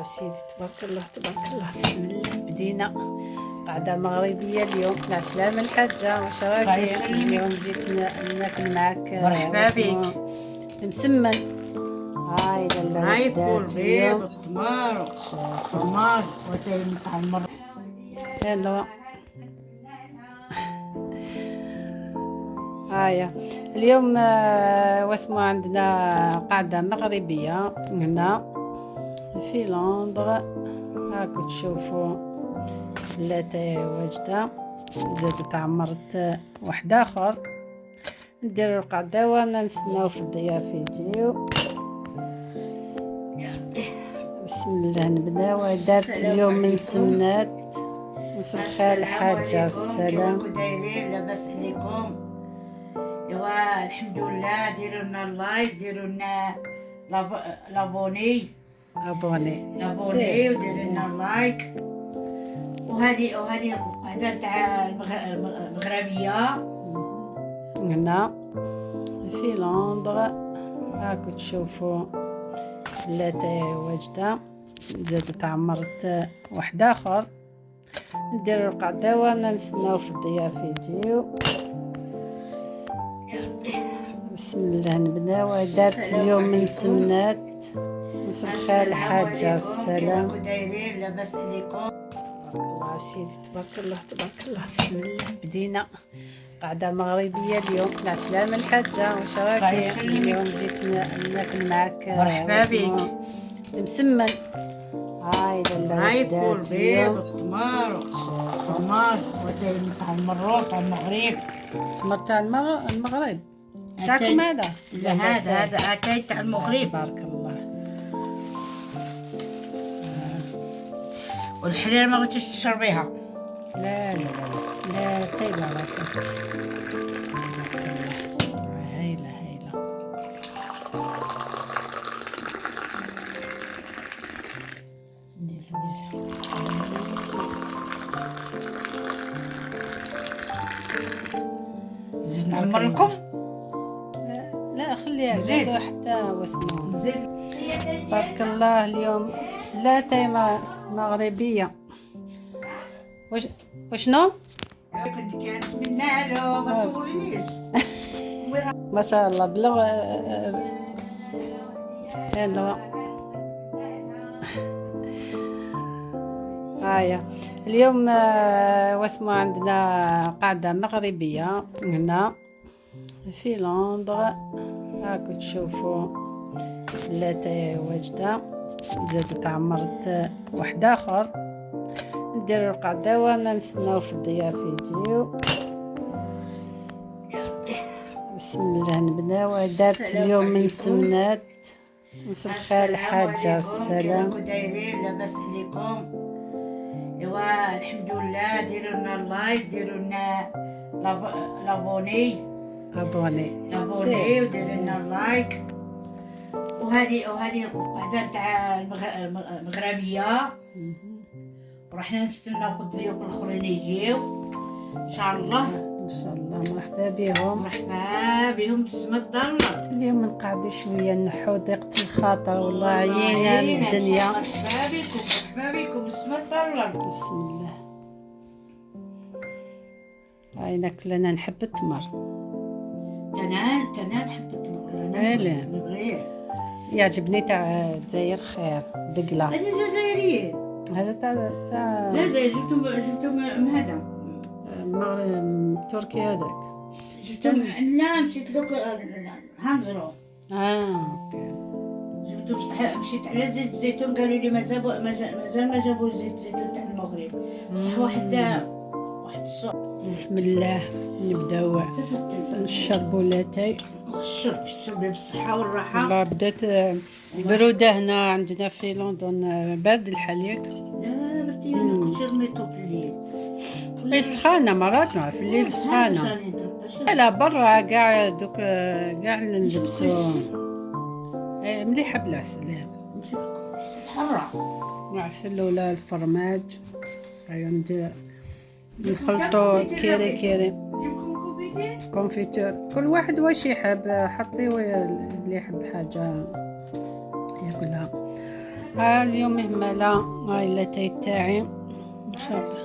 الله سيدي، تبارك الله تبارك الله. بسم الله، بدينا قعدة مغربية اليوم. مع السلامة الحاجة، واش الله راكي؟ يسلمك. اليوم جيت ناكل معاك. مرحبا واسمو بك. المسمن. هاي لالا واش هاي فول دارت بيض اليوم؟ والتمر والفرماج وتاي تاع المر. يلا هايا اليوم واسمو عندنا قعدة مغربية هنا في لندن. هاكو تشوفوا لاتاي واجدة، زادت عمرت واحد آخر. نديرو القعدة وانا نستناو في الضياف يجيو. بسم الله نبداو. دارت السلام اليوم عليكم. المسمنات. مساء الخير الحاجة. السلام. كيفكم دايرين؟ لاباس عليكم؟ ايوا الحمد لله. ديروا لنا ال like، ديروا لنا l'abonné. abonné. l'abonné وديروا لنا ال like. وهذه القعدة تاع المغربية هنا في لندن. هاكو تشوفوا لاتاي واجدة، زادت عمرت واحد آخر. نديرو القعدة وانا نستناو في الضياف يجيو. بسم الله نبداو. دارت السلام اليوم عليكم. المسمنات. مساء الخير الحاجة. السلام. كيفكم دايرين؟ لاباس عليكم؟ تبارك الله سيدي، تبارك الله تبارك الله. بسم الله بدينا قعدة مغربية اليوم. مع السلامة الحاجة، واش الله راكي؟ يسلمك. اليوم جيت ناكل معاك. مرحبا واسمو بك. المسمن. هاي لالا واش هاي فول دارت بيض اليوم؟ والتمر والفرماج وتاي تاع المروك تاع المغرب. التمر تاع المغرب تاعكم هذا؟ لا، هذا اتاي تاع المغرب. بارك الله. والحريره ما بغيتيش تشربيها؟ لا لا لا لا لا، تاي بركات. تبارك الله، هايلة هايلة. ندير الوجه. نزيد نعمر لكم؟ لا خليها. زيد. زيدوا حتى واسمو. نزيد. بارك الله. اليوم لا تاي مغربية. واش وشنو؟ كنت كنتمنى له ما تقوليش. ما شاء الله بلغ. يلا هايا اليوم واسمو عندنا قعدة مغربية هنا في لندن. هاكو تشوفوا لاتاي واجدة، زادت عمرت واحد آخر. نديرو القعدة وانا نستناو في الضياف يجيو. بسم الله نبداو. دارت السلام اليوم عليكم. المسمنات. مساء الخير الحاجة. السلام. كيفكم دايرين؟ لاباس عليكم؟ ايوا الحمد لله. ديروا لنا ال like، ديروا لنا l'abonné. abonné. l'abonné وديروا لنا ال like. وهذه القعدة تاع المغربية. ورحنا نستناو في الضيوف الاخرين يجيو ان شاء الله. ان شاء الله، مرحبا بهم. مرحبا بهم بالسما الضلة. اليوم نقعدوا شوية نحو ضيقه الخاطر، والله عيينا من الدنيا. مرحبا بكم، مرحبا بكم بالسما الضلة. بسم الله. هاي كلنا نحب التمر. تنال نحب التمر انا. فعلا. نبغيه. يعجبني تاع الجزائر خير دقله. هذا جزائري. هذا تاع لا لا، جبتو من هذا. المغرب تركي هذاك. جبتو لا، مشيت لك هانزرو. اه OK. جبتو بصح مشيت على زيت الزيتون، قالوا لي مازال مازال ما جابوا زيت الزيتون تاع المغرب، بصح واحد السوق. بسم الله نبداو نشربوا لاتاي. الشرب الشرب بالصحة والراحة. والله بدات البرودة هنا عندنا في لندن، بارد الحال ياك؟ لا بنتي، انا كنت رميتو في الليل. إيه، سخانة مرات مع في الليل سخانة. لا برا كاع دوك كاع نلبسو. إيه، مليحة بالعسل إيه. الحرة. العسل ولا الفرماج. أيوا ندير نخلطو كيري كيري. نجيبكم confiture. confiture، كل واحد واش يحب، حطي اللي يحب حاجة ياكلها. اليوم همالا هاي لاتاي تاعي ان شاء الله.